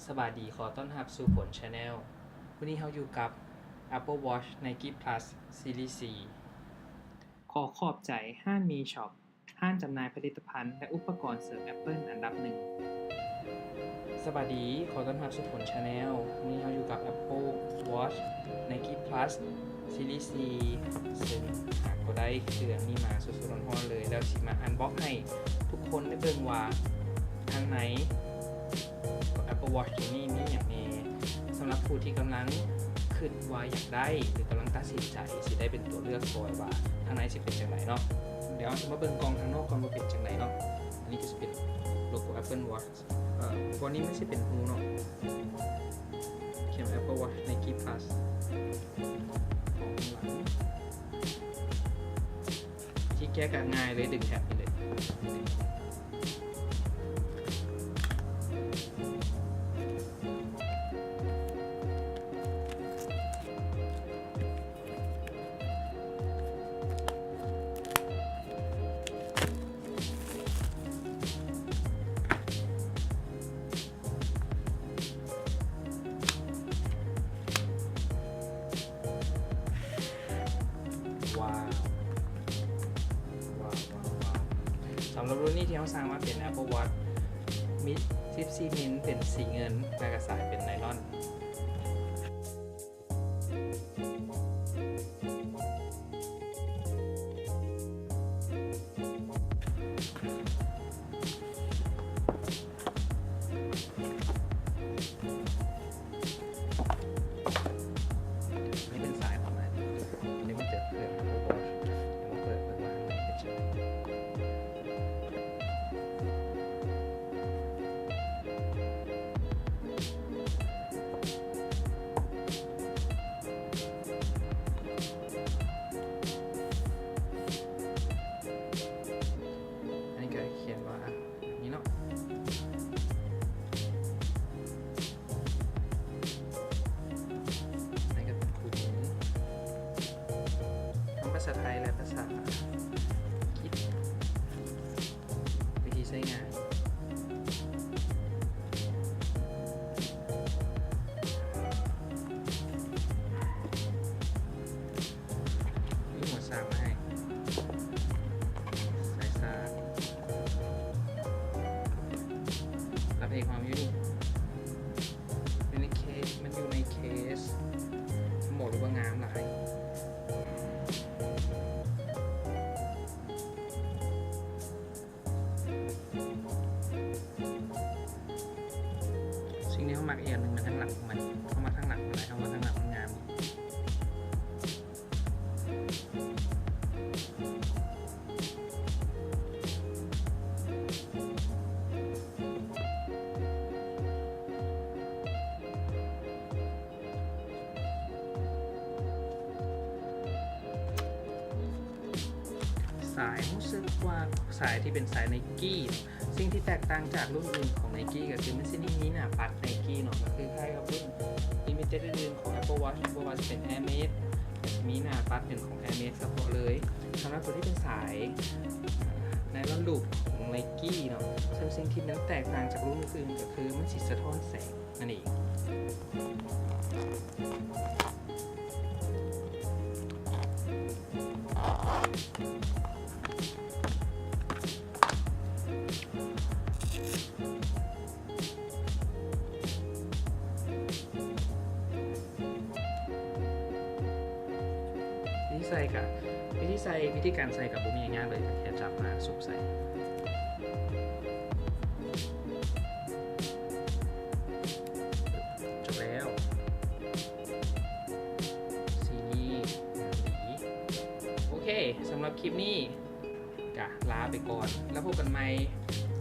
ສະບາຍດີ ຂໍຕ້ອນຮັບສູ່ຜົນ Channel. ມື້ນີ້ເຮົາຢູ່ກັບ Apple Watch Nike Plus Series ສີ່. ຂໍຂອບໃຈຮ້ານ Mi Shop ຮ້ານຈຳໜ່າຍຜະລິດຕະພັນ ແລະ ອຸປະກອນເສີມ Apple ອັນດັບໜຶ່ງ. ສະບາຍດີ ຂໍຕ້ອນຮັບສູ່ຜົນ Channel. ມື້ນີ້ເຮົາຢູ່ກັບ Apple Watch Nike Plus Series ສີ່ ເຊິ່ງຫາກໍໄດ້ເຄື່ອງນີ້ມາສົດໆຮ້ອນໆເລີຍ ແລ້ວຊິມາ unbox ໃຫ້ທຸກຄົນໄດ້ເບິ່ງວ່າ ທາງໃນ Apple Watch ໂຕນີ້ມີຫຍັງແດ່. ສຳລັບຜູ້ທີ່ກຳລັງຄິດວ່າຢາກໄດ້ ຫຼື ກຳລັງຕັດສິນໃຈຊິໄດ້ເປັນຕົວເລືອກຊ່ອຍວ່າທາງໃນຊິເປັນຈັ່ງໃດເນາະ. ດຽວເຮົາຊິມາເບິ່ງກ່ອງທາງນອກກ່ອນວ່າເປັນຈັ່ງໃດເນາະ. ອັນນີ້ກໍຊິເປັນໂລໂກ້ Apple Watch ເອີ ບ່ອນນີ້ມັນຊິເປັນຮູເນາະ ຂຽນ Apple Watch Nike Plus ທີ່ແກະກໍງ່າຍເລີຍ ດຶງແຖບນີ້ເລີຍ. ວ້າວ ວ້າວ ວ້າວ ວ້າວ. ສຳລັບລຸ້ນນີ້ທີ່ເຮົາສ້າງມາເປັນ Apple Watch ມີ ສິບສີ່ມິນ ເປັນສີເງິນ ແລະ ກະສາຍເປັນໄນລອນ. ນີ້ເປັນສາຍຂອງມັນ ອັນນີ້ມັນຈະເຄື່ອງ Apple Watch ດຽວມາເປີດເບິ່ງວ່າເປັນຈັ່ງໃດ. ອັນນີ້ກໍຂຽນວ່າ ນີ້ເນາະ ໃນການເປັນຄູ່ມື ທັງພາສາໄທ ແລະ ພາສາອັງກິດ. ວິທີໃຊ້ງານ ມີຫົວສາກມາໃຫ້ ສາຍສາກ ລະເພງຄວາມຢູ່ນີ້ ຢູ່ໃນເຄສ ມັນຢູ່ໃນເຄສ ບອກເລີຍວ່າງາມຫຼາຍ. ສິ່ງທີ່ເຮົາມັກອີກອັນໜຶ່ງແມ່ນທາງຫຼັງຂອງມັນ ເຮົາມັກທາງຫຼັງມັນຫຼາຍ ເຮົາວ່າທາງຫຼັງມັນງາມ. ສາຍ ຮູ້ສຶກວ່າສາຍທີ່ເປັນສາຍໄນກີ້ ສິ່ງທີ່ແຕກຕ່າງຈາກລຸ້ນອື່ນຂອງໄນກີ້ກໍຄືມັນຊິມີໜ້າປັດໄນກີ້ເນາະ ກໍຄືຄ້າຍກັບລຸ້ນລິມິເຕັດອື່ນໆຂອງ Apple Watch ບໍ່ວ່າຈະເປັນ Hermes ກໍຊິມີໜ້າປັດເປັນຂອງ Hermes ສະເພາະເລີຍ. ສຳລັບຕົວທີ່ເປັນສາຍ nylon loop ຂອງໄນກີ້ເນາະ ເຊິ່ງສິ່ງທີ່ມັນແຕກຕ່າງຈາກລຸ້ນອື່ນກໍຄືມັນຊິສະທ້ອນແສງ ນັ້ນເອງ. ວິທີໃສ່ກະ ວິທີໃສ່ ວິທີການໃສ່ກະບໍ່ມີຫຍັງຍາກເລີຍ ກະແຄ່ຈັບມາສຸບໃສ່. ຈົບແລ້ວ ສີ່ ໂອເຄ ສຳລັບຄລິບນີ້ກະລາໄປກ່ອນ ແລ້ວພົບກັນໃໝ່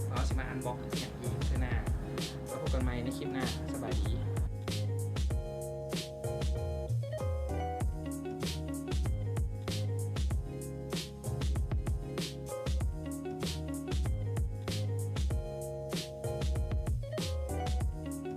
ເຮົາຊິມາ unbox ອີ່ຫຍັງອີກເທື່ອໜ້າ ແລ້ວພົບກັນໃໝ່ໃນຄລິບໜ້າ ສະບາຍດີ.